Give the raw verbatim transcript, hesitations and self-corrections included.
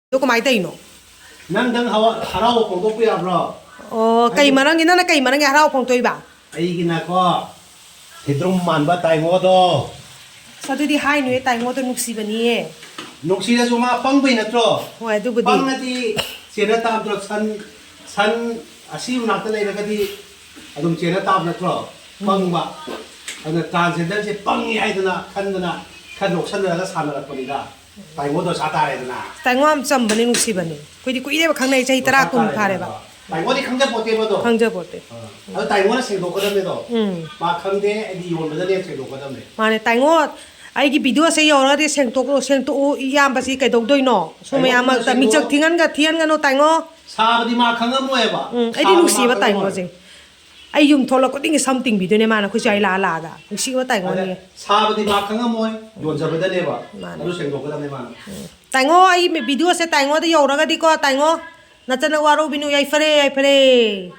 ꯑꯗꯣ ꯀꯃꯥꯏꯅ ꯇꯧꯔꯤꯅꯣ? ꯅꯪꯗꯪ ꯍꯋꯥ- ꯍꯔꯥꯎꯕ ꯐꯣꯡꯗꯣꯛꯄ ꯌꯥꯕ꯭ꯔꯣ? ꯑꯣ, ꯀꯩ ꯃꯔꯝꯒꯤ, ꯅꯪꯅ ꯀꯩ ꯃꯔꯝꯒꯤ ꯍꯔꯥꯎ ꯐꯣꯡꯗꯣꯛꯏꯕ? ꯑꯩꯒꯤꯅꯀꯣ, ꯍꯤꯗ꯭ꯔꯨꯝ ꯃꯥꯟꯕ ꯇꯥꯏꯉꯣꯗꯣ꯫ ꯑꯁ, ꯑꯗꯨꯗꯤ ꯍꯥꯏꯅꯨꯍꯦ, ꯇꯥꯏꯉꯣꯗꯣ ꯅꯨꯡꯁꯤꯕꯅꯤꯌꯦ꯫ ꯅꯨꯡꯁꯤꯔꯁꯨ ꯃꯥ ꯄꯪꯕꯩ ꯅꯠꯇ꯭ꯔꯣ? ꯍꯣꯏ, ꯑꯗꯨꯕꯨꯗꯤ꯫ ꯄꯪꯉꯗꯤ ꯆꯦꯟꯅ ꯇꯥꯕꯗꯣ, ꯁꯟ ꯁꯟ ꯑꯁꯤ ꯃꯅꯥꯛꯇ ꯂꯩꯔꯒꯗꯤ ꯑꯗꯨꯝ ꯆꯦꯟꯅ ꯇꯥꯕ ꯅꯠꯇ꯭ꯔꯣ? ꯄꯪꯕ꯫ ꯑꯗꯨꯅ ꯇ꯭ꯔꯥꯟꯁꯖꯦꯟꯗꯔꯁꯦ ꯄꯪꯉꯤ ꯍꯥꯏꯗꯅ ꯈꯟꯗꯅ ꯈꯔ ꯅꯣꯛꯁꯟꯅꯔꯒ ꯁꯥꯟꯅꯔꯛꯄꯅꯤꯗ꯫ ꯇꯥꯏꯉꯣ ꯗꯣꯁꯥ ꯇꯥꯔꯦꯗꯅ꯫ ꯇꯥꯏꯉꯣ ꯌꯥꯝ ꯆꯝꯕꯅꯦ, ꯅꯨꯡꯁꯤꯕꯅꯦ꯫ ꯑꯩꯈꯣꯏꯗꯤ ꯀꯨꯏꯔꯦꯕ ꯈꯪꯅꯩ, ꯆꯍꯤ ꯇꯔꯥ ꯀꯨꯟ ꯐꯥꯔꯦꯕ꯫ ꯇꯥꯏꯉꯣꯗꯤ ꯈꯪꯖꯄꯣꯠꯇꯦꯕ ꯑꯗꯣ꯫ ꯈꯪꯖꯄꯣꯠꯇꯦ꯫ ꯑꯗꯣ ꯇꯥꯏꯉꯣꯅ ꯁꯦꯡꯗꯣꯛꯀꯗꯕꯅꯦ ꯑꯗꯣ꯫ ꯎꯝ꯫ ꯃꯥ ꯈꯪꯗꯦ, ꯑꯩꯗꯤ ꯌꯣꯟꯕꯗꯅꯦ ꯁꯦꯡꯗꯣꯛꯀꯗꯕꯅꯦ꯫ ꯃꯥꯅꯦ, ꯇꯥꯏꯉꯣ, ꯑꯩꯒꯤ ꯚꯤꯗꯤꯑꯣꯁꯦ ꯌꯧꯔꯒꯗꯤ ꯁꯦꯡꯇꯣꯛꯑꯣ, ꯁꯦꯡꯇꯣꯛꯑꯣ, ꯏꯌꯥꯝꯕꯁꯤ ꯀꯩꯗꯧꯗꯣꯏꯅꯣ? ꯁꯨꯝ ꯃꯌꯥꯝ ꯃꯔꯛꯇ ꯃꯤꯆꯪ ꯊꯤꯍꯟꯒ-, ꯊꯤꯍꯟꯒꯅꯨ, ꯇꯥꯏꯉꯣ꯫ ꯁꯥꯕꯗꯤ ꯃꯥ ꯈꯪꯉꯝꯃꯣꯏꯕ꯫ ꯎꯝ, ꯑꯩꯗꯤ ꯁꯥꯕꯗꯤ ꯃꯥ ꯅꯨꯡꯁꯤꯕ ꯈꯪꯉꯝꯃꯣꯏ꯫ ꯇꯥꯏꯉꯣꯁꯦ꯫ ꯑꯩ ꯌꯨꯝ ꯊꯣꯛꯂꯛ ꯈꯨꯗꯤꯡꯒꯤ ꯁꯝ ꯇꯤꯡꯕꯤꯗꯣꯏꯅꯦ ꯃꯥꯅ, ꯑꯩꯈꯣꯏ ꯁ꯭ꯋꯥꯏ ꯂꯥꯛꯑ ꯂꯥꯛꯑꯒ꯫ ꯅꯨꯡꯁꯤꯕ ꯇꯥꯏꯉꯣꯅꯦ꯫ ꯑꯗ ꯁꯥꯕꯗꯤ ꯃꯥ ꯈꯪꯉꯝꯃꯣꯏ, ꯌꯣꯟꯖꯕꯗꯅꯦꯕ꯫ ꯃꯥꯅꯦ꯫ ꯑꯗꯨ ꯁꯦꯡꯗꯣꯛꯀꯗꯕꯅꯦ ꯃꯥꯅ꯫ ꯇꯥꯏꯉꯣ, ꯑꯩ ꯃꯤ-, ꯚꯤꯗꯤꯑꯣꯁꯦ ꯇꯥꯏꯉꯣꯗ ꯌꯧꯔꯒꯗꯤꯀꯣ, ꯇꯥꯏꯉꯣ, ꯅꯆꯅ ꯋꯥꯔꯧꯕꯤꯅꯨ, ꯌꯥꯏꯐꯔꯦ, ꯌꯥꯏꯐꯔꯦ꯫